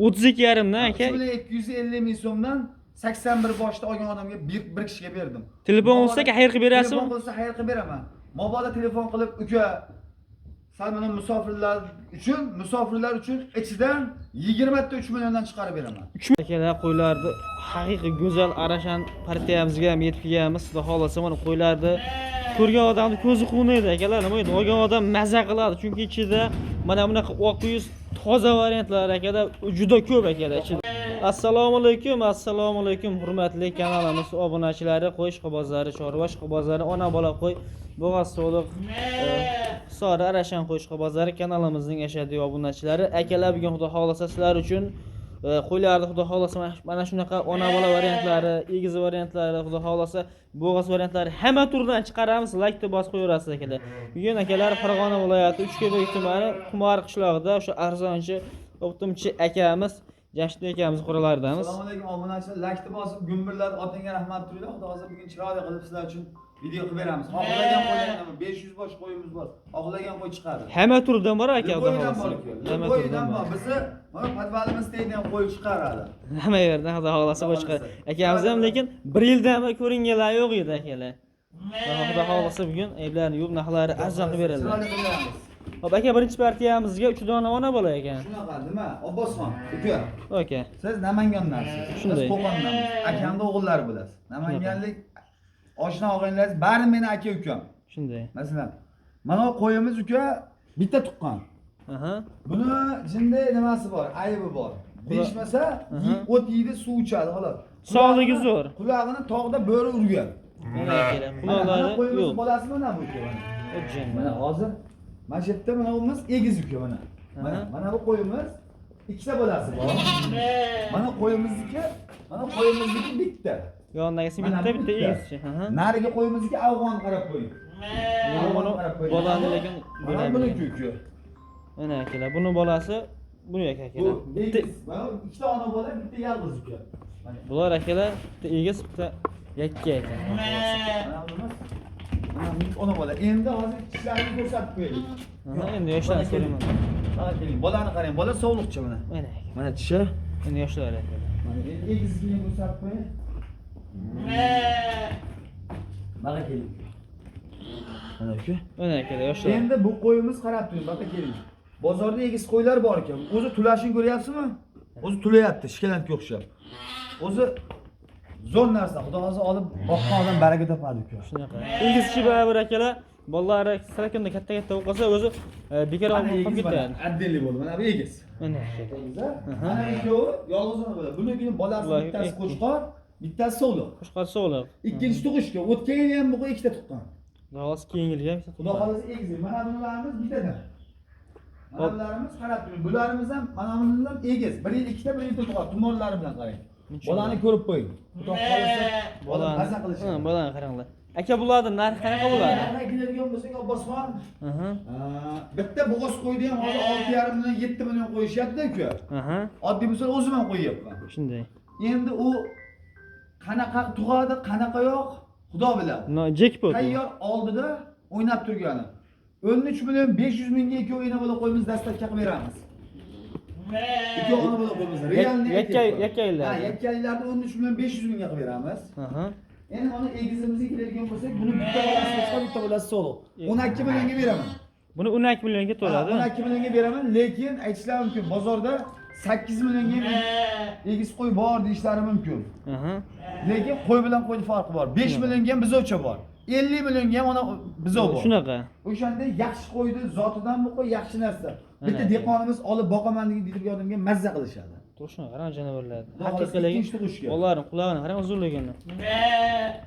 32,5 dan aka. 3 million 250 ming so'mdan 81 boshda olgan odamga bir kishiga berdim. Telefon olsa aka xayr qilib berasizmi? Telefon qilsa xayr qilib beraman. Mabodo telefon qilib, uka, sal mana musofirlar uchun ichidan 20 ta 3 milliondan chiqarib beraman. Akalar, qo'ylarni haqiqiy go'zal arashan partiyamizga ham yetib kelganmiz. Xudo xohlasa mana qo'ylarni ko'rgan odamni ko'zi quvnaydi akalar. Nima deydi? Olgan odam maza qiladi, chunki ichida mana bunaqa oq yuz toza variantlar akalar juda ko'p akalar ichida. Assalomu alaykum, assalomu alaykum hurmatli kanalimiz obunachilari, qo'y ishqibozlari, chorva ishqibozlari, ona bola qo'y, bo'g'oz so'liq, Sori Arashan qo'y ishqibozlari kanalimizning ashaddiy obunachilari. Akalar, bugun Xudo xohlasa sizlar uchun qo'ylarni Xudo xohlasa mana shunaqa ona bola variantlari, egiz variantlari, Xudo xohlasa bo'g'oz variantlari hamma turdan chiqaramiz. Laykni bosib qo'yaverasiz akalar. Bugun akalar Farg'ona viloyati Uchko'prik tumani Qumar qishlog'ida o'sha arzonchi o'qituvchi akamiz Jamshid akamiz qo'ralardamiz. Assalomu alaykum obunachilar, laykni bosib, gumburlar otangga rahmat turinglar. Xudo xohlasa bugun chiroyli qilib sizlar uchun video qilib beramiz. Xohlagan qo'ylardan 500 bosh qo'yimiz bor. Xohlagan qo'y chiqadi. Hamma turdan bor aka, Xudo Любойdan xohlasa. bor uka. Hamma Любойdan turdan bor. bor. Bizni mana podvalimiz tagidan ham qo'y chiqaradi. Hamma yerdan Xudo xohlasa qo'y chiqadi. Akamiz ham lekin bir yildan beri ko'ringanlar yo'q edi akalar. Xudo xohlasa bugun ayblarni yuvib, narxlari arzon qilib beradilar. Chiroyli qilib beramiz. Hop aka, birinchi partiyamizga 3 dona ona bola ekan. Shunaqa nima? Abbosxon, uka. Aka. Siz Namangandansiz. Biz Shunday. Qo'qondanmiz. Akamni o'g'illari bo'lasiz. Namanganlik oshna og'aynilaringiz bari meni aka ukam. Shunday. Masalan, mana bu qo'yimiz uka bitta tuqqan. Aha. Buni jinday nimasi bor, aybi bor. Deyishmasa, o't yeydi, suv ichadi xolos. Sog'ligi zo'r. Qulog'ini tog'da bo'ri urgan. Mana akalar, Mana quloqlari qo'yimiz yo'q. bolasi mana bu uka mana. O'tgan. Mana hozir mana shu yerda mana bimiz egiz uka mana. Mana mana bu qo'yimiz ikkita bolasi bor. Mana qo'yimizniki, mana qo'yimizniki bitta. Yonidagisi Mana bitta bu bitta egizchi. Aha. Narigi qo'yimizniki afg'on qarab qo'ying. Buni Qarab qo'ying. bolani lekin Mana buniki uka. Mana akalar, buni bolasi buni akalar. Bu Bitta egiz. Mana bu ikkita ona bola, bitta yolg'iz uka. Mana. Bular akalar bitta egiz, bitta yakka ekan. Mana bunimiz. Mana bu ona bola. Endi hozir tishlarini ko'rsatib qo'yaylik. Aha, endi yoshlarni ko'raman. Mana keling, bolani qarang, bola sovliqcha mana. Mana aka. Mana tishi. Endi yoshlar akalar. Mana endi egizligini ko'rsatib qo'ying. Mana keling. Mana uka. Mana akalar yoshlar. Endi bu qo'yimiz qarab turing, baqa keling. Bozorda egiz qo'ylar bor ekan. O'zi tulashini ko'ryapsizmi? O'zi tulayapti, shkalandga o'xshab. O'zi zo'r narsa. Xudo xohlasa olib boqqan odam baraka topadi uka. Shunaqa. Egizchi baribir akalar, bolalari salkam katta katta bo'lib qolsa o'zi bekor Mana olib qolib egiz mana, ketadi. отдельный bo'ldi. Mana bu egiz. Mana akalar. Egiz, a? Mana ikkovi yolg'iz ona bo'ladi. Bunikini bolasi Ular bittasi qo'chqor, bittasi sovliq. Qo'chqor sog'liq. Ikkinchi tug'ishga, o'tgan yili ham bu qo'y ikkita tuqqan. Xudo xohlasa keyingi yil ham Xudo xohlasa egiz. Mana bularimiz bittadan. Mana bularimiz qarab turing. Bularimiz ham, mana bunimiz ham egiz. Bir yil ikkita, bir yil tug'adi. Tumorlari bilan qarang. Bolani ko'rib qo'ying. Xudo xohlasa bola Bolani. maza qilishadi. Ha, bolani qaranglar. Aka, bularni narxi qanaqa bo'ladi? Narxiga keladigan bo'lsak, Abbosxon, Aha. bitta bo'g'oz qo'yni ham hozir 6,5 million, 7 million qo'yishyapti uka. Aha. Oddiy misol o'zim ham qo'yyapman. Shunday. Endi u qanaqa tug'adi, qanaqa yo'q, Xudo biladi. No, jekpot. Tayyor oldida o'ynab turgani. 13 million 500 mingga ikkovi ena bola qo'yimiz доставка qilib beramiz. Ikkovi ona bola qo'yimiz. Realni Yakkaylar. Ha, yakkaylarni 13 million 500 mingga qilib beramiz. Aha. Endi mana egizimizga keladigan bo'lsak, buni bitta bolasi qo'chqor, bitta bolasi so'liq. 12 millionga beraman. Buni 12 millionga to'ladi. Ha, 12 millionga beraman, lekin aytishlari mumkin, bozorda 8 millionga ham egiz qo'y bor deyishlari mumkin. Aha. Lekin qo'y bilan qo'yni farqi bor. 5 millionga ham buzovcha bor. 50 millionga ham ona buzov bor. Shunaqa. O'shanda yaxshi qo'yni zotidan bu qo'y yaxshi narsa. Bitta Ana. dehqonimiz olib boqaman degan odamga mazza qilishadi. To'shini qarang jonivorlarni. Xudo xohlasa Haqiqiyligi. ikkinchi tug'ishga. Bolalarning qulog'ini qarang uzunligini.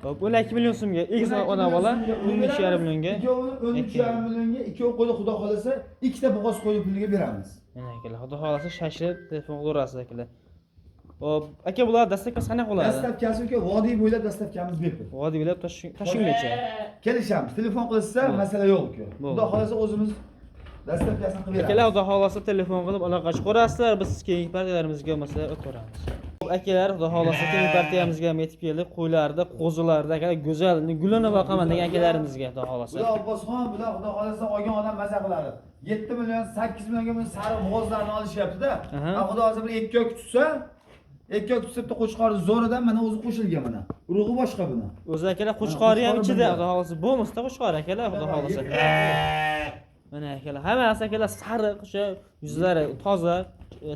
Hop, 12 million so'mga egiz ona bola, 13,5 millionga. Ikkovini 13,5 millionga, ikkovi qo'yni Xudo xohlasa ikkita bo'g'oz qo'yni puliga beramiz. Mana akalar, Xudo xohlasa shashilib telefon qilaverasiz akalar. Hop, aka, bular доставка si qanaqa bo'ladi? Доставка si uka vodiy bo'ylab доставка miz bepul. Vodiy bo'ylab Toshkentgacha. Kelishamiz. Telefon qilishsa masala yo'q uka. Bo'ldi. Xudo xohlasa o'zimiz доставка sini qilib beramiz. Akalar, Xudo xohlasa telefon qilib aloqa chiqarasizlar. Biz keyingi partiyalarimizga bo'lmasa o'taveramiz. Akalar, Xudo xohlasa keyingi partiyamizga ham yetib keldik. Qo'ylarda, qo'zilarda akalar go'zal gulini boqaman degan akalarimizga Xudo xohlasa. Bular Abbosxon, bular Xudo xohlasa olgan odam maza qiladi. 7 million, 8 millionga buni sariq bo'g'ozlarni olishyapti-da. Aha. Ha, xudo xohlasa bir 2 oy kutsa, 2 oy kutsa bitta qo'chqorni zo'ridan mana o'zi qo'shilgan mana. Urug'i boshqa buni. O'zi akalar qo'chqori ham Qo'chqori ichida, bunday. xudo xohlasa bo'lmasa qo'chqor akalar, xudo xohlasa. Mana akalar, hammasi akalar sariq, o'sha yuzlari toza,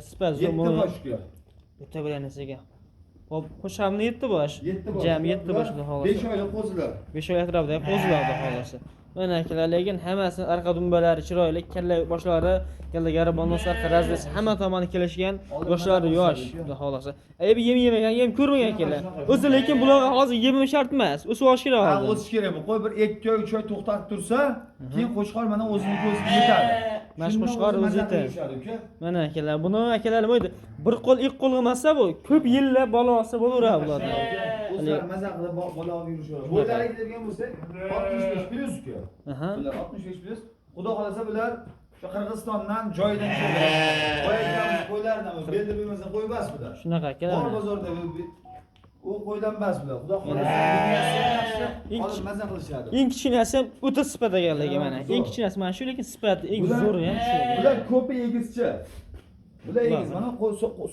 sifat zo'r. 7 bosh uka. Bitta bilan narsaga. Hop, qo'shamni 7 bosh. 7 bosh. Jami 7 bosh, xudo xohlasa. 5 oylik qo'zilar. 5 oy atrofida qo'zilar, xudo xohlasa. Mana akalar, lekin hammasini arqa dumbalari chiroyli, kalla boshlari, kalla garibonnosi, arqa razdasi hamma tomoni kelishgan, yoshlari yosh, xudo xohlasa. Aybi yem yemagan, yem ko'rmagan akalar. O'zi lekin bularga hozir yemim shart emas, o'sib olish kerak Ha, hozir. o'sish kerak bu. Qo'y bir 2 oy, 3 oy to'xtatib tursa, keyin qo'chqor mana o'zini ko'ziga yetadi. Mana shu Shundan qo'chqor o'zi maza yetadi. qilib yurishadi uka. Mana akalar, buni akalar nima edi? Bir qo'l, ikki qo'l emasda bu, ko'p yillab bola olsa bo'laveradi bulardan. O'zlari maza qilib bola olib yurishadi. Bo'ylariga keladigan bo'lsak, 65 plus uka. Aha. Bular 65 plus. Xudo xohlasa bular shu Qirg'izistondan joyidan keldi. Qo'yayotganimiz qo'ylardan belda bo'lmasa qo'y bas bular. Shunaqa akalar. Bor bozorda u qo'ydan bas bular. Xudo xohlasa dunyasi ham yaxshi, olib maza qilishadi. Eng kichkinasi ham o'ta sifat ekanligi mana. Zo'r. Eng kichkinasi mana shu, lekin sifati eng zo'ri ham shu. Bular ko'pi egizchi. Bular egiz. Bular. Mana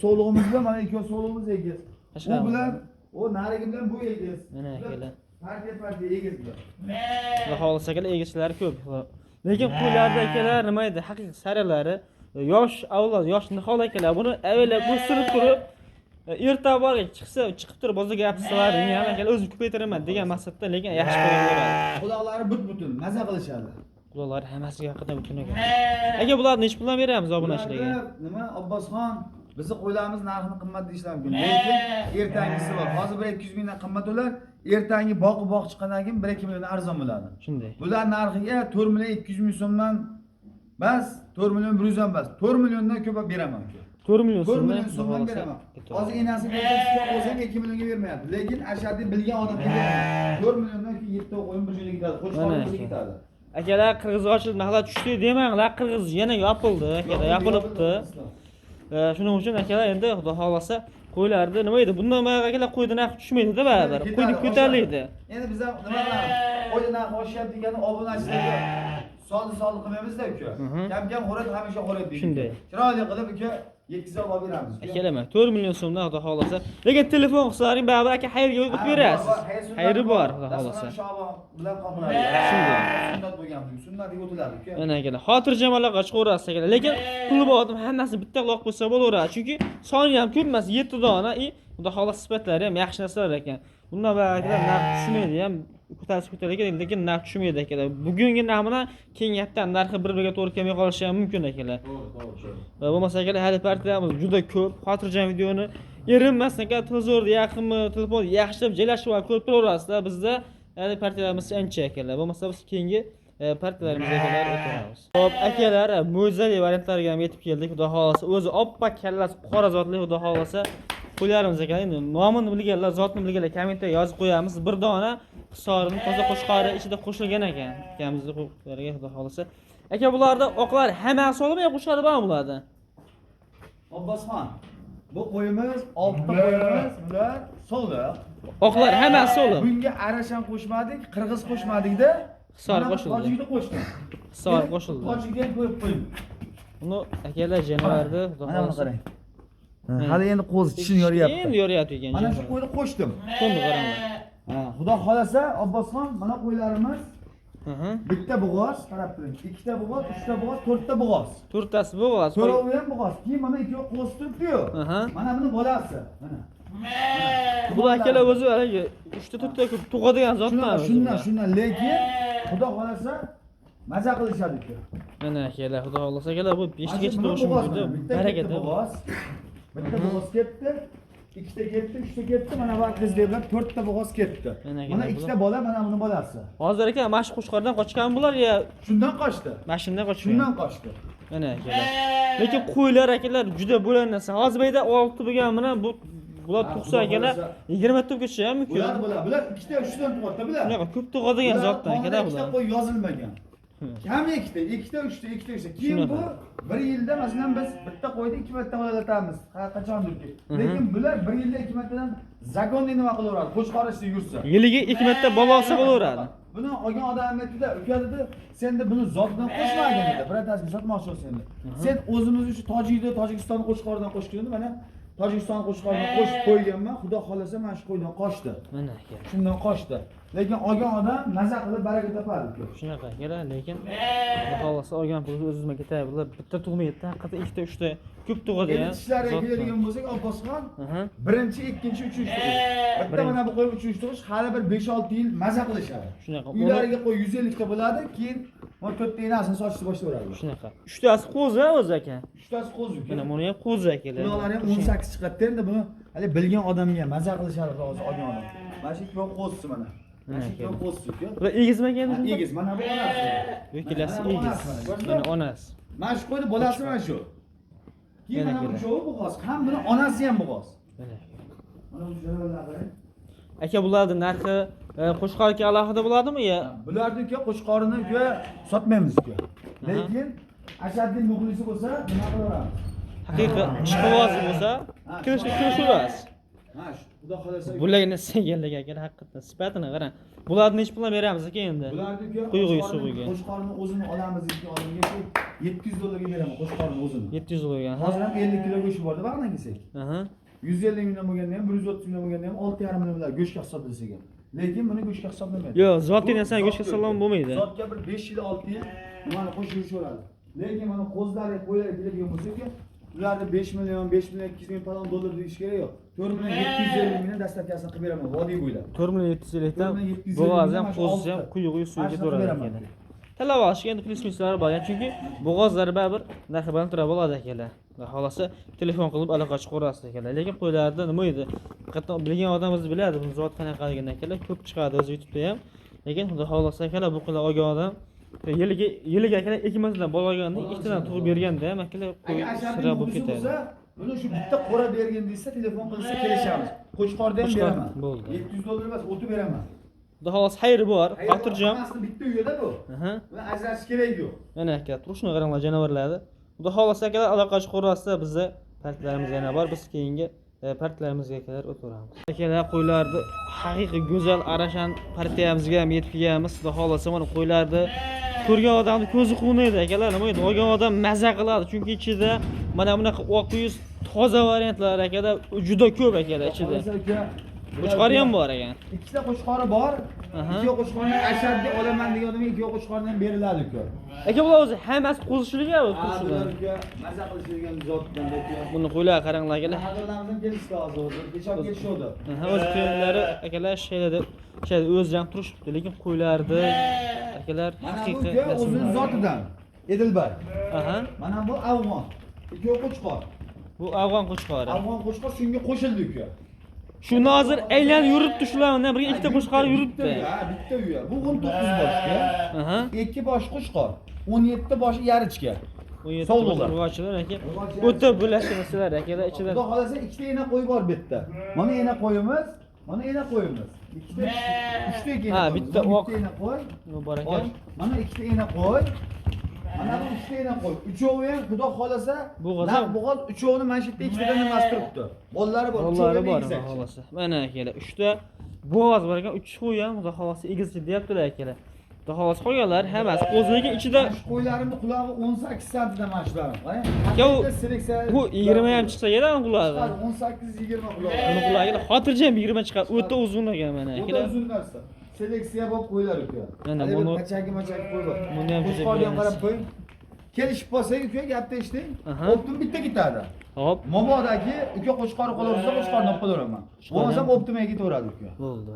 sog'lig'imiz bilan mana ikki sog'lig'imiz egiz. Qashqar. U bilan u narigi bilan bu egiz. Mana akalar. Partiya partiya egiz bular. Xudo xohlasa akalar egizchilari ko'p. Lekin qo'ylarda akalar nima edi? Haqiqiy sarilari yosh avlod, yosh nihol akalar. Buni avvalab o'stirib turib, erta borga chiqsa, chiqib turib bozorga yapsizlar, ham akalar o'zim ko'paytiraman degan maqsadda, lekin yaxshi qo'y beradi. Quloqlari but-butun, maza qilishadi. Quloqlari hammasiga haqiqatan butun ekan. Aka bularni nechi puldan beramiz obunachilarga? Bularni nima Abbosxon bizni qo'ylarimiz narxini qimmat deyishlar mumkin. Lekin ertangisi bor. Hozir 1-200 mingdan qimmat ular, ertangi boqib boq chiqqandan keyin 1-2 million arzon bo'ladi. Shunday. Bular narxiga 4 million 200 ming so'mdan bas, 4 million 100 ham bas. 4 milliondan ko'p beraman. 4 million 4 so'mdan million so'mdan beraman. Hozir enasi bersa tushgan bo'lsa ham 2 millionga bermayapti. Lekin ashaddiy bilgan odamga beraman. 4 milliondan keyin 7 ta qo'yim bir joyga ketadi. Qo'chqor Mana o'zi aka. ketadi. Akalar qirg'iz ochildi, mahalla tushdi demanglar, qirg'iz yana yopildi, akalar yopilibdi. Shuning uchun akalar endi xudo xohlasa qo'ylarni nima edi? Bundan buyoq akalar qo'yni narxi tushmaydi-da baribir. Ketadi, Qo'yni ko'tariladi. Endi biz ham nima qilamiz? Qo'yni narxi oshyapti degani obunachilarga soldi soldi qilmaymizda uka. Kam kam xo'radi, hamisha xo'radi deydi. Shunday. Chiroyli qilib uka yetkazib olib beramiz. Uka. Akalar mana 4 million so'mdan xudo xohlasa. Lekin telefon qilsalaring baribir aka xayrga o'tib berasiz. Xayri bor xudo xohlasa. Shobon bilan qoplanadi. Shunday. Sunnat bo'lgan bugun. Sunnatga o'tiladi uka. Mana akalar, xotirjam aloqa chiqaverasiz akalar. Lekin puli bor odam hammasini bitta qilib qo'ysa bo'laveradi. Chunki soni ham ko'p emas, 7 dona, xudo xohlasa sifatlari ham yaxshi narsalar ekan. Bundan buyoq akalar narx tushmaydi ham, ko'tarsa ko'tariladi, lekin narx tushmaydi akalar. Bugungi narx bilan keyingi hafta narxi bir-biriga to'g'ri kelmay qolishi ham mumkin akalar. To'g'ri, to'g'ri, to'g'ri. Va bo'lmasa akalar hali partiyamiz juda ko'p. Xotirjam videoni erinmasdan aka televizorda yaqinmi, telefon yaxshilab joylashib olib ko'rib turaverasizlar. Bizda hali partiyalarimiz ancha akalar. Bo'lmasa biz keyingi partiyalarimizga akalar o'tamiz. Xo'p, akalar, mo'jizali variantlarga ham yetib keldik. Xudo xohlasa o'zi oppoq kallasi qora zotli, xudo xohlasa qo'ylarimiz ekan. Endi nomini bilganlar, zotini bilganlar kommentga yozib qo'yamiz. Bir dona Hisorini toza qo'chqori ichida qo'shilgan ekan. Akamizni qo'ylarga xudo xohlasa. Aka bularda oqlar hammasi olmi yo qo'chqori bormi bularda? Abbosxon, bu qo'yimiz, oltita qo'yimiz, bular soliq. Oqlar hammasi olib. Bunga arashan qo'shmadik, qirg'iz qo'shmadik-da. Hisor Mana bu qo'shildi. Tojikni qo'shdik. Hisor qo'shildi. Tojikni ham qo'yib qo'ying. Uni akalar jonivorni xudo Mana buni xohlasa. qarang. Hali endi qo'zi tishini yoryapti. Endi yoryapti ekan. Mana shu qo'yni qo'shdim. To'ndi qaranglar. Ha, xudo xolasa Abbosxon, mana qo'ylarimiz bitta bo'g'oz, qarab turing. Ikkita bo'g'oz, uchta bo'g'oz, to'rtta bo'g'oz. To'rttasi bo'g'oz. To'rovi ham bo'g'oz. Keyin mana ikkovi qo'z turibdi-yu. Mana buni bolasi. Mana. Bu akalar o'zi haligi 3ta 4ta ko'p tug'adigan zotlar. Shundan, shundan, lekin xudo xolasa maza qilishadi uka. Mana akalar, xudo xolasa akalar bu 5 gacha Mana tug'ishi bo'g'oz mumkin. mana, bitta Baraka ketdi bo'g'oz. Bitta bo'g'oz ketdi. Ikkita ketdi, uchta ketdi, mana bu qiz deyaplar, to'rtta bo'g'oz ketdi. Mana Mana akalar, ikkita bola, mana buni bolasi. Hozir aka mana shu qo'chqordan qochgan bular ya Shundan qochdi. mana shundan qochgan. Shundan qochdi. Mana akalar. Lekin qo'ylar akalar juda bo'lgan narsa. Hozir bu yerda 6 bo'lgan bilan bu bular Ha, tug'sa xudo akalar xohlasa. 20 tubgacha ham mumkin. Bular, bular, bular ikkita, uchdan tug'adi, bular. Shunaqa ko'p tug'adigan Bular zotdan qonida akalar ikkita bular. qo'y yozilmagan. Kam ikkita, ikkita, uchta, ikkita, uchta. Keyin bu bir yilda masalan biz bitta qo'yda 2 marta bolalatamiz. Qachondirki. Lekin bular bir yilda 2 martadan zagonniy nima qilaveradi? Qo'chqor ichida yursa. Yiliga 2 marta bola olsa bo'laveradi. Buni olgan odam aytdida, uka dedi, sen de buni zotidan qo'shmagin dedi. Birontasiga sotmoqchi bo'lsang dedi. Sen o'zimiz shu Tojikda, Tojikiston qo'chqoridan qo'shgin dedi. Mana Tojikiston qo'chqoridan qo'shib qo'yganman. Xudo xolasa mana shu qo'ydan qochdi. Mana aka. Shundan qochdi. Lekin olgan odam maza qilib baraka topadi uka. Shunaqa akalar, lekin Xudo xolasa olgan puli o'zimga ketadi. Bular bitta tug'maydi, haqiqatda ikkita, uchta ko'p tug'adi Endi ya. tishlariga keladigan bo'lsak, Abbosxon, birinchi, ikkinchi, uchinchi tug'ish. Bitta Birinchi. mana bu qo'y uchinchi tug'ish, hali bir 5-6 yil maza qilishadi. Shunaqa. Uylariga qo'y 150 ta bo'ladi, keyin mana to'rtta enasini sotishni boshlayveradi. Shunaqa. Uchtasi qo'zi o'zi aka. Uchtasi qo'zi uka. Mana buni ham qo'zi akalar. Quloqlari ham 18 chiqadi endi buni hali bilgan odamga maza qilishadi hozir olgan odam. Mana shu ikkovi qo'zisi mana. Mana shu ikkovi qo'zisi uka. Bular egizmi aka endi? Ha, egiz, mana bu onasi. Bu ikkalasi Mana bu egiz. onasi mana, ko'rdingmi? Mana onasi. Mana shu qo'yni bolasi mana shu. Keyin Yana mana bu keladi. uchovi bo'g'oz, ham buni onasi ham bo'g'oz. Mana. Mana bu janavorlar qarang. Aka bularning narxi qo'chqorga alohida bo'ladimi yo? Bularni uka qo'chqorini uka sotmaymiz uka. Lekin ashaddiy muxlisi bo'lsa, nima qilaveramiz? Haqiqiy ishqiboz bo'lsa, kelishaverasiz. Ha, shu Xudo xolasa. Bularga nima aka haqiqatdan sifatini qarang. Bularni necha puldan beramiz aka endi? Bularni uka Quyug'i sug'iga. Qo'chqorini o'zini olamiz degan odamga shu $700 ga beraman qo'chqorini o'zini. 700 dollarga. Hozir ham 50 kilo go'shti borda bag'dan kelsak. Aha. 150 mingdan bo'lganda ham, 130 mingdan bo'lganda ham 6,5 million bular go'shtga hisoblasak ham. Lekin buni go'shtga hisoblamaydi. Yo'q, zotli Bu narsani go'shtga zotga hisoblam bo'lmaydi. Zotga bir 5 yil, 6 yil nimani qo'shib yurishaveradi. Lekin mana qo'zlari, qo'ylari keladigan bo'lsa uka, ularni 5 million, 5 million 200 ming falon dollar deyish kerak yo'q. 4 million 750 mingdan dastlabkasini qilib beraman vodiy bo'ylab. 4 million 750 dan 4 million 750 bo'g'oz ham, mingdan qo'zisi ham oltita. quyug'i suvga Mana shuni to'radi beraman. akalar. Tanlab olishga endi plyus minuslari bor. Yani chunki bo'g'ozlari baribir narxi baland turadi bo'ladi akalar. Xudo xolasa telefon qilib aloqa chiqaverasiz akalar. Lekin qo'ylarda nima edi? Haqiqatdan bilgan odam o'zi biladi buni zot qanaqaligini akalar. Ko'p chiqadi o'zi YouTube'da ham. Lekin xudo xolasa akalar bu qo'ylar olgan odam yiliga akalar ikki martadan bola olganda ikkitadan tug'ib berganda ham akalar qo'y Agar ashaddiy sira bo'lib muxlisi ketadi. bo'lsa, buni shu bitta qo'ra bergin desa, telefon qilsa kelishamiz. Qo'chqorda ham Qo'chqor, beraman. bo'ldi. $700 emas, o'tib beraman. Xudo xolasa xayri bor, xotirjam. Hammasini bitta uyda bu. Aha. Buni ajratish kerak yo'q. Mana aka, turishni qaranglar jonivorlarni. Xudo xolasa akalar aloqa chiqaverasizlar, bizni partlarimiz yana bor. Biz keyingi partlarimizga akalar o'taveramiz. Akalar qo'ylarni haqiqiy go'zal Arashan partiyamizga ham yetib kelganmiz. Xudo xolasa mana qo'ylarni ko'rgan odamni ko'zi quvnaydi akalar. Nima edi? Olgan odam maza qiladi, chunki ichida mana bunaqa oq yuz toza variantlar akalar juda ko'p akalar ichida. Xolasa uka, Qo'chqori ham bor ekan. Ikkita qo'chqori bor. Aha. Ikki qo'chqorni ashaddiy olaman degan odamga ikki qo'chqorni ham beriladi uka. Aka bular o'zi hammasi qo'zishilgan o'zi Ha, bular turishlar. uka maza qilishadigan zotdan uka. Buni qo'ylar qaranglar akalar. Hadorlarimiz ham kelishdi hozir o'zi. Kecha olib kelishuvdi. Aha, o'z qo'ylari akalar shaylada shaylada o'zi ham turishibdi, lekin qo'ylarni akalar Mana bu haqiqiy uka o'zini rasmlar. zotidan. Edilbay. Aha, Mana bu afg'on. Ikki qo'chqor. bu afg'on qo'chqori. Afg'on qo'chqor shunga qo'shildi uka. Shu nozir aylanib yuribdi shular bilan birga ikkita qo'chqor yuribdi. Ha, bitta uya. Bu 19 boshga. Aha. 2 bosh qo'chqor, 17 boshi yarichka. 17 Sovliqlar. Urg'ochilar aka. Urg'ochilar. O'ta bo'lashgan narsalar akalar ichida. Xudo xolasa ikkita ena qo'y bor bu yerda. Mana ena qo'yimiz, mana ena qo'yimiz. Ikkita, uchta ena Ha, qo'yimiz. bitta Mana oq. bitta ena qo'y. Nima bor ekan? Och. Mana ikkita ena qo'y. Mana bu uchta ena qo'y. Uchovi ham xudo xolasa Bo'g'oz naq ham. bo'g'oz uchovini mana shu yerda ikkitadan nimasi turibdi. Bolalari bor, Bolalari uchovi bor ham xudo egizakchi. xolasa. Mana akalar, uchta bo'g'oz bor ekan, uch qo'y ham xudo xolasa egizchi deyaptilar akalar. Xudo xolasa qolganlar hammasi qo'zligi ichida Mana shu qo'ylarimni qulog'i 18 santidan mana shularni. Qarang. Aka, Haqiqiy seleksiya. bu 20 ham chiqsa kerak qulog'i. Chiqadi, 18-20 qulog'i. Buni qulog'i xotirjam 20 chiqadi. O'ta uzun ekan mana O'ta akalar. uzun narsa. Seleksiya bo'lib qo'ylar uka. Mana Hali bir buni- pachagi machagi qo'y bor. Buni ham juda Qo'chqorga ham bilamiz. qarab qo'ying. Kelishib qolsak uka gapni eshiting. Aha. Optim bitta ketadi. Hop, Mabodaki uka qo'chqori qolaversa qo'chqorni olib qolaveraman. Qo'chqorni Bo'lmasam ham- optimaga ketaveradi uka. bo'ldi.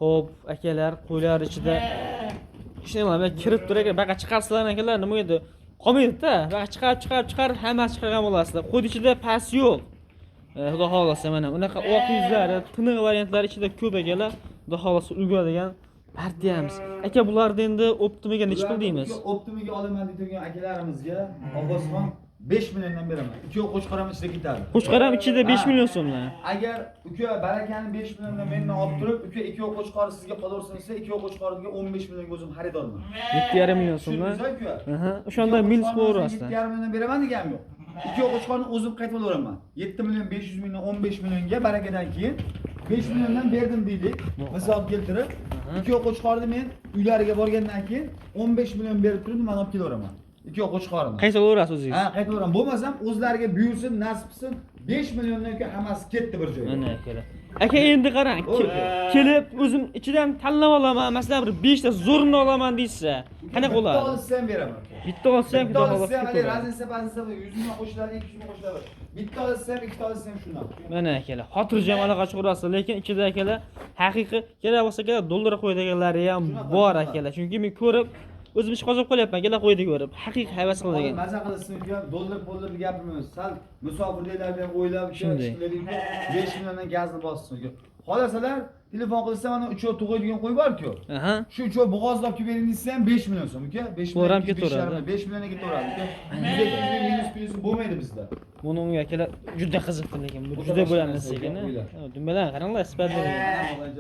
Xo'p, akalar, qo'ylar ichida ishlayman, kirib turar ekan, baqa chiqarsizlar akalar, nima edi? Qolmaydi-da. Baqa chiqarib, chiqarib, chiqarib hammasi chiqargan bo'lasizlar. Qo'yni ichida past yo'q. Xudo xolasa mana unaqa oq yuzlari, tiniq variantlari ichida ko'p akalar. Xudo xolasa ulguradigan partiyamiz. Aka, bularni endi optimiga nechi pul deymiz? Uka, Optimiga olaman deydigan akalarimizga Abbosxon 5 milliondan beraman. Ikki qo'chqor ham ichida ketadi. Qo'chqor ham ichida 5 Ha. million so'mdan. Agar uka barakani 5 milliondan mendan olib turib, uka ikki qo'chqorni sizga qolaversin desa, ikki qo'chqorga 15 millionga o'zim xaridorman. 7,5 million so'mdan. Tushundingiz uka? Aha, o'shanda minus qo'yaverasizlar. 7,5 milliondan beraman deganim yo'q. Ikki qo'chqorni o'zim qaytib olaveraman. 7 million 500 mingdan 15 millionga barakadan keyin 5 milliondan berdim deylik. Misol keltirib, ikki qo'chqorni men uylariga borgandan keyin 15 million berib turib, man olib kelaveraman. Ikki qo'chqorni. Qaysi olaverasiz o'zingiz? Ha, qaytib olaman. Bo'lmasam o'zlariga buyursin, nasib qilsin. 5 milliondan uka hammasi ketdi bir joyga. Mana akalar. Aka endi qarang, kelib o'zim ichidan tanlab olaman, masalan bir 5 ta zo'rini olaman deysiz. Qanaqa Bitta bo'ladi? olsa ham beraman. Bitta olsa ham Bitta xudo olsa xohlasa ham haligi ketaveradi. разница разница 100 ming qo'shiladi, 200 ming qo'shiladi. Bitta olsa ham, ikkita olsa ham shundan. Mana akalar, xotirjam aloqa chiqarasiz, lekin ichida akalar haqiqiy kerak bo'lsa akalar dollar qo'yadiganlari ham Shunaqa, bor shunaqa. akalar. Chunki men ko'rib o'zim ish qozib qolyapman, akalar qo'ydi ko'rib. Haqiqiy havas qiladigan. Maza qilsin uka, dollar pollar gapirmaymiz. Sal musofirliklarni ham o'ylab uka, Shunday. ishlaylik, 5 milliondan gazni bossin uka. Xolasalar telefon qilsa mana uchov tug'aydigan qo'y bor-ku. Aha. Shu uchov bo'g'ozlab kelib bering desa ham 5 million so'm uka. 5 Bular ham million, ketaveradi. 5 millionga ketaveradi uka. 100 200 ming minus plyusi bo'lmaydi bizda. Buni unga akalar juda qiziqdi lekin bu O'ta juda boshqa bo'ladi narsa lekin. o'ylar. Dumbalarni qaranglar, sifatli.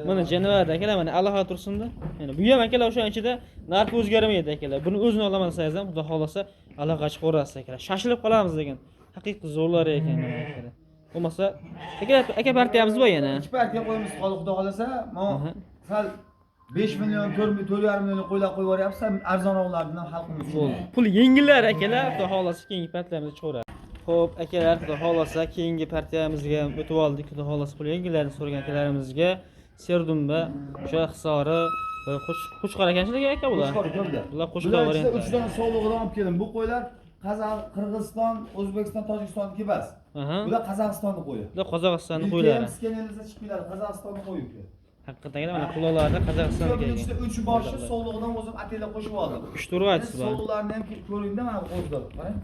Mana jonivorda akalar mana aloqa tursinda. Mana bu ham akalar o'sha ichida narxi o'zgarmaydi akalar. Buni o'zini olaman desangiz ham xudo xohlasa aloqa chiqaverasiz akalar. Shoshilib qolamiz degan haqiqiy zo'rlari ekan mana akalar. Bo'lmasa aka aka partiyamiz bor yana. Ikki partiya qo'yamiz holi xudo xohlasa. Mana Aha. sal 5 million, 4 million, 4,5 million qo'ylar qo'yib yuboryapsiz, sal arzonroqlaridan xalqimiz uchun. Bo'ldi. Pul yengillar akalar, xudo xohlasa keyingi partiyamizda chiqaveradi. Xo'p, akalar, xudo xohlasa keyingi partiyamizga ham o'tib oldik. Xudo xohlasa pul yengillarni so'ragan akalarimizga Serdumba, o'sha Hisori va Qo'chqor ekan shunaqa aka bular. Qo'chqor uka bular. Bular Qo'chqor Bular ichida variantlari. 3 dona sovlig'idan olib keldim. Bu qo'ylar Qozoq, Qirg'iziston, O'zbekiston, Tojikistonniki emas. Aha. Bular Qozog'istonni qo'yi. Bular Qozog'istonni Ilki qo'ylari. ham skenerimizda chiqib keladi, Qozog'istonni qo'yi uka. Haqiqatan mana quloqlarida Qozog'istonga Buning kelgan. ichida 3 boshi sovlig'idan o'zim ataylab qo'shib oldim. 3 to'rt aytisiz bor. Sovliqlarni ham ko'ringda mana bu qo'zlar, qarang.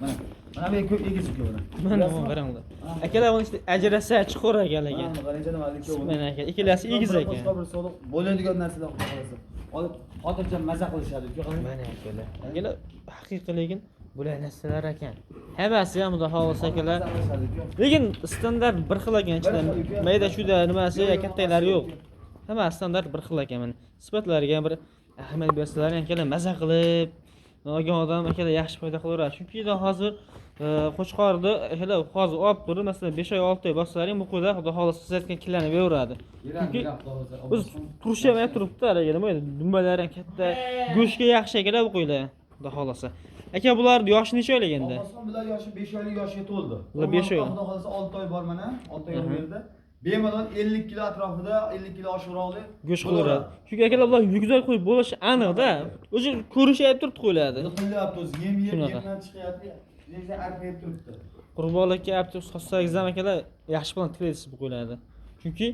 Mana. Mana bu ko'p egiz uka buni. Mana bu qaranglar. Akalar buni ichida ajrasa chiqar ekan lekin. Mana qarang jonim hali ikkovi. Mana aka, ikkalasi egiz Bir ekan. Qo'chqor bir sovliq bo'ladigan narsalar xudo xohlasa. Olib xotirjam maza qilishadi uka qarang. Mana akalar. Akalar haqiqiy lekin bular narsalar ekan. Hammasi ham xudo xohlasa akalar. Maza qilishadi uka. Lekin standart bir xil ekan ichida. Bir xil uka. Mayda chuyda nimasi Yo'q, yo'q, kattalari yo'q. yo'q. Hammasi standart bir xil ekan mana. Sifatlariga ham bir ahamiyat bersalar akalar maza qilib olgan odam akalar yaxshi foyda qilaveradi. Chunki hozir Qo'chqorni akalar hozir olib turib, masalan 5 oy 6 oy bossalaring bu qo'ylar xudo xohlasa siz aytgan kilani beraveradi. Chunki o'zi turishi ham turibdi haligi nima edi, dumbalari ham katta, go'shtga yaxshi akalar bu qo'ylar xudo xohlasa. Aka bularni yoshi necha oylik endi? Abbosxon bular yoshi 5 oylik yoshga to'ldi. Bular 5 oylik. Xudo xohlasa 6 oy bor mana, 6 oy berdi. Bemalol 50 kilo atrofida, 50 kilo oshiqroqli Go'sht qilaveradi. Chunki akalar bular yuksak qo'y bo'lishi aniq-da. O'zi ko'rishi aytib turibdi qo'ylardi. Liqillayapti o'zi, yem yeb, Shunaqa. yemdan chiqyapti. Yerga arpayib turibdi. Qurbonlikka olib turib sotsangiz ham akalar yaxshi bilan tiklaysiz bu qo'ylarni. Chunki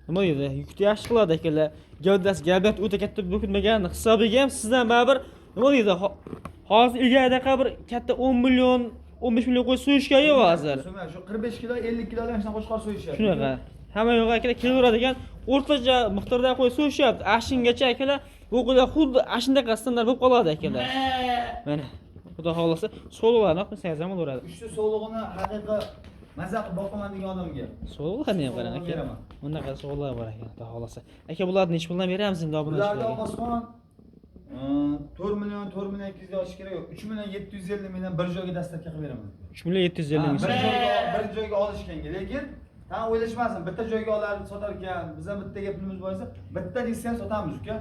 nima deydi, yukni yaxshi qiladi akalar. Gavdasi gavdat o'ta katta bo'lib ketmagan hisobiga ham sizdan baribir nima deydi, hozir ilgaridaqa bir katta 10 million, 15 million qo'y so'yishgan yo'q hozir. So'yma, shu 45 kilo, 50 kilodan shunaqa qo'chqor so'yishyapti. Shunaqa. Hamma yo'q akalar kelaveradigan o'rtacha miqdorda qo'y so'yishyapti. Ashingacha akalar bu qo'ylar xuddi ashindaqa standart bo'lib qoladi akalar. Mana xudo xohlasa so'liqlarni olib qo'ysangiz ham bo'laveradi. Uchta sovlig'ini haqiqiy maza qilib boqaman degan odamga. So'liqlarni ham qarang aka. Beraman. Bunaqa so'liqlar bor ekan xudo xohlasa. Aka bularni nechi puldan beramiz endi Bularni obunachilarga? Abbosxon 4 million, 4 million 200 olish kerak yo'q. 3 million 750 mingdan bir joyga dastavka qilib beraman. 3 million 750 ming Ha, so'm. bir joyga olishganga, lekin ha o'ylashmasin, bitta joyga olar sotar ekan, biz ham bittaga pulimiz bor desa, bitta desa ham sotamiz uka.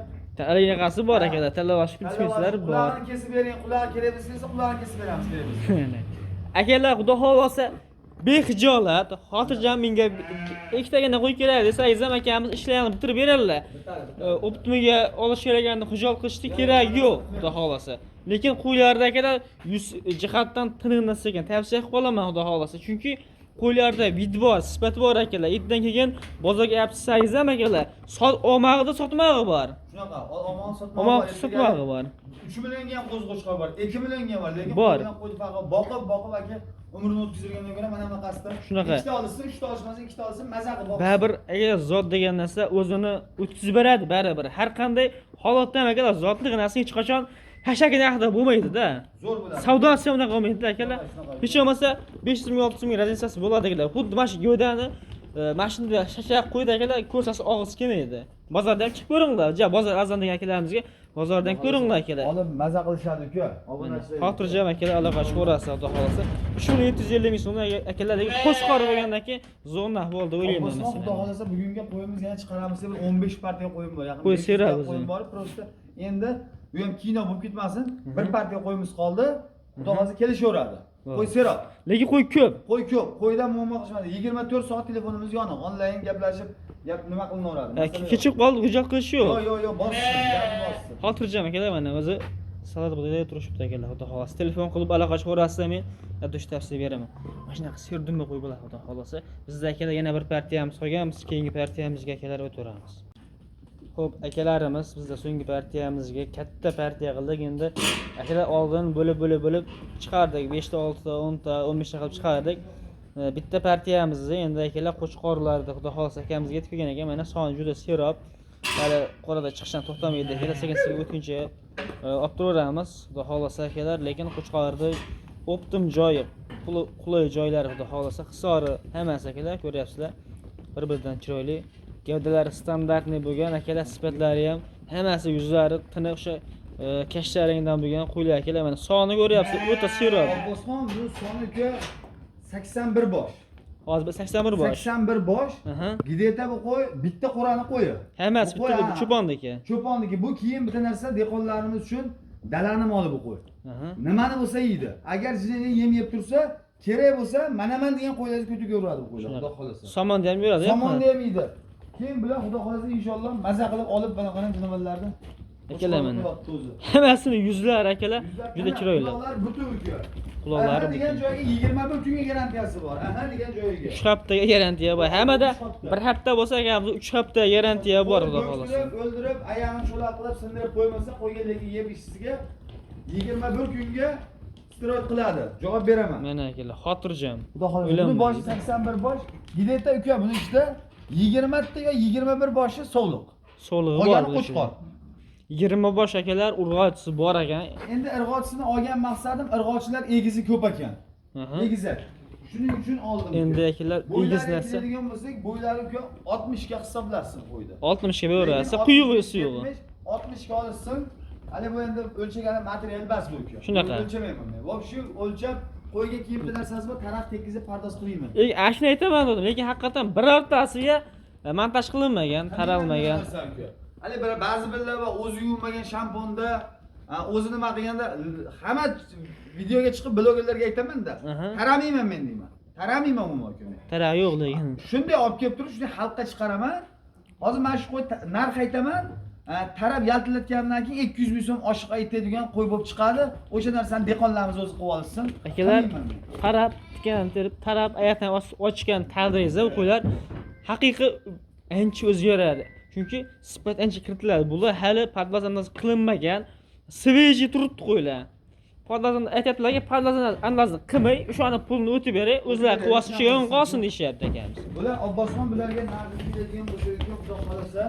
Anaqasi bor akalar, tanlash bor. Qulog'ini kesib bering, qulog'i kerak bo'lsa desa, qulog'ini kesib beramiz kerak bo'lsa. Akalar xudo xohlasa bexijolat, xotirjam menga ikkitagina qo'y kerak desangiz ham akamiz ishlarni bitirib beradilar. Optimiga olish kerakligini xijolat qilishni keragi yo'q, xudo xohlasa. Lekin qo'ylarda akalar yuz jihatdan tiniq narsa ekan, tavsiya qilib qolaman xudo xohlasa. Chunki qo'ylarda vid bor, sifat bor akalar. Etdan keyin bozorga olib chiqsangiz ham akalar, olmog'ida sotmog'i bor. Shunaqa, omon sotmog'i Omon bor, sotmog'i bor. 3 millionga ham qo'zi qo'chqor bor, 2 millionga ham bor, lekin Bor. qo'y bilan qo'yni farqi boqib, boqib aka umrini o'tkazgandan ko'ra mana bunaqasida Shunaqa. Ikkita olsin, uchta olishmasa ikkita olsin, maza qilib boqsin. Baribir agar zot degan narsa o'zini o'tkazib beradi baribir. Har qanday holatda ham akalar zotli narsa hech qachon Hashaki narxida bo'lmaydi-da. Zo'r bo'ladi. Savdosi ham unaqa bo'lmaydi akalar. Shunaqa. Hech bo'lmasa 500 ming, 600 ming разница si bo'ladi akalar. Xuddi mana shu gavdani mana shunday shashaq qo'ydi akalar, ko'rsasi og'iz kelmaydi. Bozorda ham chiqib ko'ringlar. Ja, bozor arzon degan akalarimizga bozordan ko'ringlar akalar. Olib maza qilishadi uka. Obunachilar. Xotirjam akalar aloqa chiqaverasiz, xudo xolasa. 3750 ming so'mdan akalar, lekin qo'chqor bo'lgandan keyin zo'r narx bo'ldi o'ylayman Abbosxon, xudo masalan. xohlasa bugunga qo'yimiz yana chiqaramiz deb bir 15 partiya qo'yim bor. Yaqin Qo'y 500 ta serab o'zi. qo'yim bor. Просто endi bu ham kino bo'lib ketmasin. Bir partiya qo'yimiz qoldi. Xudo xohlasa kelishaveradi. Qo'y serob. Lekin qo'y ko'p. Qo'y ko'p. Qo'ydan muammo qilishmadi. 24 soat telefonimiz yoniq. Onlayn gaplashib, gap nima qilinaveradi. Masala yo'q. Kechib qoldi, hujjat qilish yo'q. Yo'q, yo'q, yo'q, bossin, gapni bossin. Xotirjam akalar, mana o'zi salat bo'lib turishibdi akalar, xudo xohlasa. Telefon qilib aloqa chiqaverasizlar, men dush tavsiya beraman. Mana shunaqa serdumba qo'y bo'ladi, xudo xohlasa. Bizda akalar yana bir partiyamiz qolgan, biz keyingi partiyamizga akalar o'taveramiz. Xo'p, akalarimiz, bizda so'nggi partiyamizga katta partiya qildik. Endi akalar oldin bo'lib-bo'lib chiqardik. 5 ta, 6 ta, 10 ta, 15 ta qilib chiqardik. Bitta partiyamizni endi akalar qo'chqorlarda xudo xohlasa akamizga yetib kelgan ekan. Mana soni juda serob. Hali qorada chiqishdan to'xtamaydi akalar, sekin-sekin o'tguncha olib turaveramiz xudo xohlasa akalar, lekin qo'chqorni optim joyi, qulay joylari xudo xohlasa, hisori hammasi akalar ko'ryapsizlar. Bir-biridan chiroyli, gavdalari standartniy bo'lgan akalar, sifatlari ham hammasi, yuzlari tiniq, o'sha kashta rangdan bo'lgan qo'ylar akalar. Mana soni ko'ryapsiz, o'ta serob. Abbosxon, bu soni uka 81 bosh. Hozir 81 bosh. 81 bosh. Gideta bu qo'y bitta qo'rani qo'yi. Hammasi Bu qo'y, bitta ha. cho'ponniki. Cho'ponniki. Bu keyin bitta narsa dehqonlarimiz uchun dalani moli bu qo'y. Nimani bo'lsa yeydi. Agar jinini yem yeb tursa, kerak bo'lsa, manaman degan qo'ylarni ko'tiga uradi bu qo'ylar, xudo xolasa. Somonni ham yuradi. Somonni ham yeydi. Keyin bular xudo xolasa inshaalloh maza qilib olib mana qarang jonivorlarni. Akalar mana. O'zi. Hammasini yuzlari akalar Yuzlar juda tana, chiroyli. Quloqlari butun uka. Quloqlari Aha degan butun. joyga 21 kunga garantiyasi bor. Aha degan joyiga. 3 haftaga garantiya bor. Hammada Uch hafta. 1 hafta bo'lsa akamizda 3 hafta garantiya bor xudo xolasa. O'ldirib, o'ldirib, oyog'ini cho'loq qilib sindirib qo'ymasa, qo'yga lekin yeb ichishga 21 kunga steroid qiladi. Javob beraman. Mana akalar, xotirjam. Xudo xohlasa. O'ylanmaydi. Buni boshi 81 bosh. Gideta uka buni ichida 20 ta yo 21 boshi sovliq. So'lig'i bor. Qolgani bu qo'chqor. 20 bosh akalar urg'ochisi bor ekan. Endi irg'ochisini olgan maqsadim irg'ochilar egizi ko'p ekan. Egizak. Shuning uchun oldim. Endi akalar egiz Bo'ylari narsa keladigan bo'lsak, bo'ylari uka 60 ga hisoblasin qo'ydi. 60 ga beraverasiz. Lekin Quyug'i 60, suyug'i. 70, 60 ga olsin. Hali bu endi o'lchagani material emas bu uka. Shunaqa. O'lchamayman men. Вообще o'lchab qo'yga kiyim bitta narsasi bor, taraf tekizib pardoz qo'ymayman. Ashuni aytaman dedim, lekin haqiqatan birortasiga montaj qilinmagan, taralmagan. Hali bir ba'zi birlar bor, o'zi yuvinmagan shamponda, o'zi nima qilganda hamma videoga chiqib blogerlarga aytaman-da. Taramayman men deyman. Taramayman umuman uka men. Tarag'i yo'q lekin. Shunday olib kelib turib, shunday xalqqa chiqaraman. Hozir mana shu qo'y narx aytaman. Tarab yaltilatgandan keyin 200 ming so'm oshiq aytadigan qo'y bo'lib chiqadi. O'sha narsani dehqonlarimiz o'zi qilib olsin. Akalar Qilmayman men. tarab tikan terib, tarab oyoqdan ochgan taqdiringizda bu qo'ylar haqiqiy ancha o'zgaradi. Chunki sifat ancha kiritiladi. Bular hali pardoz andoz qilinmagan, svejiy turibdi qo'ylar. Pardoz aytyaptilarki, pardoz andozni qilmay, o'shani pulini o'tib beray, o'zlari qilib olsin, shu yon qolsin deyishyapti akamiz. Bular Abbosxon bularga narxi keladigan bo'lsa, xudo xolasa,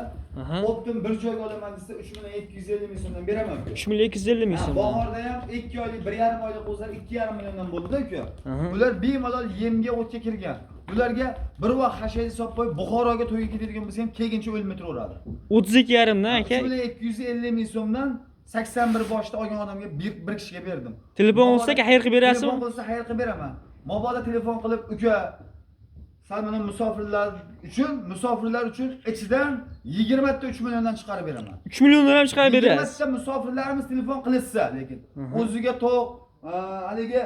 Optim bir joyga olaman desa 3 million 750 ming so'mdan beraman uka. 3 million 250 ming so'mdan. Bahorda ham 2 oylik, 1,5 oylik qo'zlar 2,5 milliondan bo'ldi-da uka. Bular bemalol yemga, o'tga kirgan. Bularga bir vaqt hashayni solib qo'yib Buxoroga to'yga ketadigan bo'lsa ham kelguncha o'lmay turaveradi. 32,5 dan aka. 3 million 250 ming so'mdan 81 boshda olgan odamga bir kishiga berdim. Telefon qilsa xayr qilib berasizmi? Telefon qilsa xayr qilib beraman. Mabodo telefon qilib uka sal mana musofirlar uchun ichidan 20 ta 3 milliondan chiqarib beraman. 3 milliondan ham chiqarib berasiz. 20 ta musofirlarimiz telefon qilishsa, lekin o'ziga to'q, haligi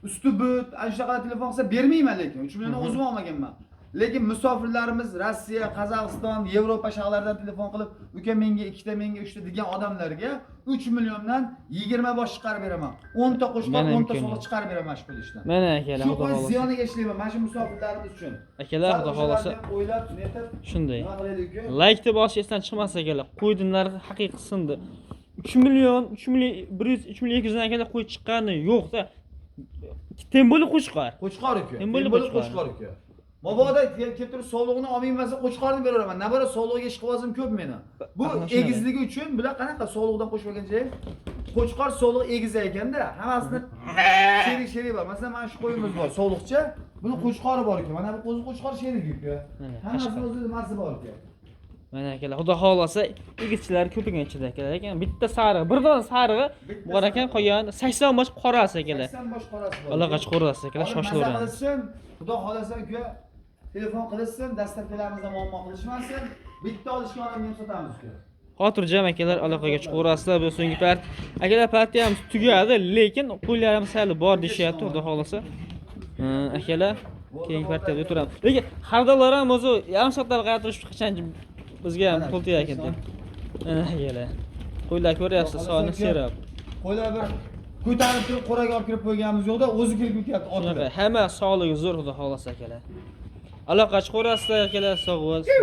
usti but, ana shunaqa telefon qilsa bermayman lekin 3 milliondan o'zim olmaganman. Lekin musofirlarimiz Rossiya, Qozog'iston, Yevropa shaharlaridan telefon qilib, uka menga 2 ta, menga 3 ta degan odamlarga 3 milliondan 20 bosh chiqarib beraman. 10 ta qo'shqor, Mana 10 ta imkoniyat. so'liq chiqarib beraman shu pul ishdan. Mana akalar, Shu xudo qo'y xohlasa. ziyoniga ishlayman mana shu musofirlarimiz uchun. Akalar, Sal xudo xohlasa o'shalarni ham o'ylab, netib shunday. nima qilaylik uka? Like deb bosish esdan chiqmas akalar. Qo'yni narxi haqiqiy sindi. 3 million, 3 million 100, 3 million 200 dan akalar qo'y chiqqani yo'q-da. Temboli qo'chqor. Qo'chqor uka. Temboli Temboli qo'chqor. qo'chqor uka. Mabodo kelib turib sovlig'ini olmayman desa, qo'chqorni beraveraman. Nabara sovlig'iga ishqibozim ko'p meni. Bu egizligi uchun bular qanaqa sovlig'idan qo'shib olgancha qo'chqor sovliq egiz ekanda, hammasini sherik sherik bor. Masalan, mana shu qo'yimiz bor, sovliqcha. Buni qo'chqori bor ekan. Mana bu qo'zi qo'chqor sherik uka. Mana, Hammasini qashqar. o'zi nimasi bor ekan. Mana akalar, xudo xohlasa egizchilar ko'p ekan ichida akalar. Lekin bitta sarig'i, bir dona sarig'i Bitta bor ekan, sarig'i. qolgan 80 bosh qorasi akalar. 80 bosh qorasi bor. Aloqa chiqaverasiz akalar, Olib maza shoshilaveramiz. qilishsin, xudo xohlasa uka telefon qilishsin, dastlabkilarimizda muammo qilishmasin. Bitta olishgan odamga ham sotamiz uka. Xotirjam akalar, aloqaga chiqaverasizlar. Bu so'nggi part. Akalar, partiyamiz tugadi, lekin qo'ylarimiz hali bor deyishyapti, xudo xohlasa. Akalar, keyingi partiyada o'tiramiz. Lekin xaridorlar ham o'zi yarim soatlar qarab turishib qachon bizga ham pul tegar ekan deb. Mana akalar. Qo'ylar ko'ryapsiz, soni serab. Qo'ylar bir ko'tarib turib qo'raga olib kirib qo'yganimiz yo'qda, o'zi kirib ketyapti Shunaqa, otida. hamma sog'ligi zo'r, xudo xohlasa akalar. Aloqa chiqaverasizlar akalar, sog' bo'lsin.